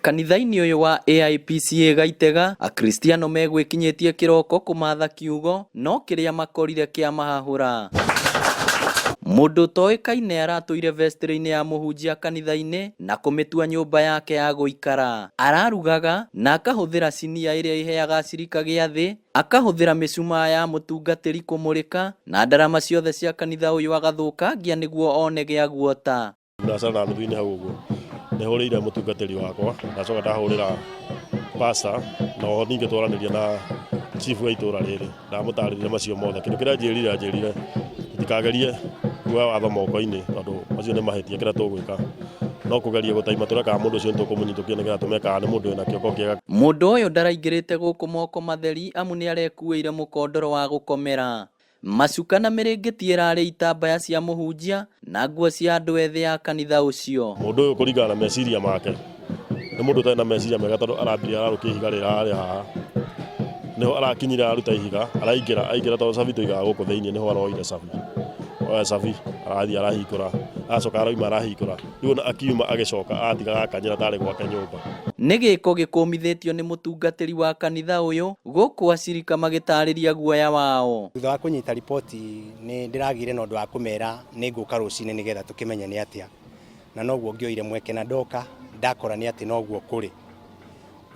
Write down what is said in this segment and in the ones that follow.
Kanitha-inĩ ũyũ wa AIPCA Gaitega, Akristiano megwĩkinyĩtie kĩroko kũmatha kiugo, no kĩrĩa makorire kĩa mahahũra. Mũndũ ũtoĩkaine aratũire vestry-inĩ ya mũhunjia kanitha-inĩ na kũmĩtua nyũmba yake ya gũikara. Ararugaga na akahũthĩra sinia ĩrĩa ĩheaga acirika gĩathĩ, akahũthĩra mĩcumaa ya mũtungatĩri kũmũrĩka, na ndarama ciothe cia kanitha ũyũ agathũkangia nĩguo one gĩa guota. Ndacara na nuthu-inĩ hau ũguo nĩ hũrĩire mũtungatĩri wakwa, ndacoka ndahũrĩra pastor, na oho ningĩ twaranĩria na chief wa itũra rĩrĩ, ndamũtarĩria macio mothe. Kĩndũ kĩrĩa anjĩrire, anjĩrire tũtikagerie kuoya watho moko-inĩ tondũ macio nĩ mahĩtia kĩrĩa tũgwĩka no kũgeria gũtaima tũreka mũndũ ũcio nĩtũkũmũnyitũkia nĩgetha tũmenye kana nĩ mũndũ wĩna kĩongo kĩega. Mũndũ ũyũ ndaraingĩrĩte gũkũ moko matheri amu nĩarekuĩire mũkondoro wa gũkomera. Macuka na mĩrĩngĩti ĩrarĩ itambaya cia mũhunjia na nguo cia andũ ethĩ a kanitha ũcio. Mũndũ ũyũ kũringana na meciria make nĩ mũndũ ũtarĩ na meciria mega tondũ arambirie ararũkia ihiga rĩrarĩ haha, nĩho arakinyire aruta ihiga araingĩra, aingĩra tondũ cabi tũigaga gũkũ thĩinĩ nĩho aroire cabi, oya cabi arathiĩ arahingũra, aracoka arauma arahingũra, rĩu ona akiuma agĩcoka aratiga gakanyĩra tarĩ gwake nyũmba. Nĩ gĩko gĩkũmithĩtio nĩ mũtungatĩri wa kanitha ũyũ gũkũ acirika magĩtarĩria guoya wao. Thutha wa kũnyita riboti nĩ ndĩragĩire na ũndũ wa kũmera nĩ ngũka rũcinĩ nĩgetha tũkĩmenye nĩ atĩa, na noguo ngĩoire mweke na ndoka ndakora nĩ atĩ noguo kũrĩ.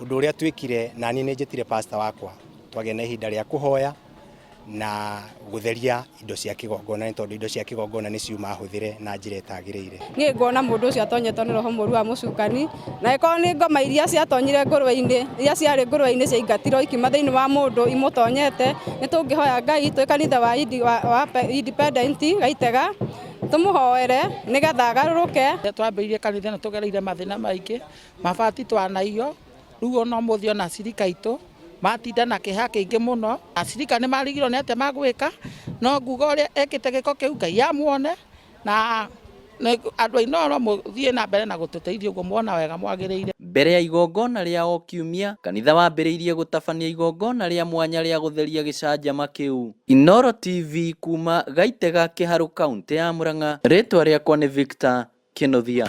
Ũndũ ũrĩa twĩkire na niĩ nĩ njĩtire pastor wakwa twagĩa na ihinda rĩa kũhoya na gũtheria indo cia kĩgongona nĩ tondũ indo cia kĩgongona nĩ ciuma hũthĩre na njĩra ĩtagĩrĩire. Niĩ nguona mũndũ ũcio atonyetwo nĩ roho mũru wa mũcukani, na ĩkorwo nĩ ngoma iria ciatonyire ngũrwe-inĩ, iria ciarĩ ngũrwe-inĩ ciaingatirwo ikiuma thĩinĩ wa mũndũ imũtonyete, nĩ tũngĩhoya Ngai twĩ kanitha wa Independent Gaitega, tũmũhoere nĩgetha agarũrũke. Twambĩrĩirie kanitha ĩno tũgereire mathĩna maingĩ, mabati twanaiywo, rĩu ona ũmũthĩ ona acirika aitũ matinda na kĩeha kĩingĩ mũno. Acirika nĩ marigirwo nĩ atĩa magwĩka, no nguga ũrĩa ekĩte gĩko kĩu Ngai amuone, na andũ a Inooro mũthiĩ na mbere na gũtũteithia ũguo muona wega mwagĩrĩire. Mbere ya igongona rĩa o kiumia, kanitha wambĩrĩirie gũtabania igongona rĩa mwanya rĩa gũtheria gĩcanjama kĩu. Inooro TV kuma Gaitega, Kĩharũ, kauntĩ ya Murang'a, rĩtwa rĩakwa nĩ Victor Kĩnuthia.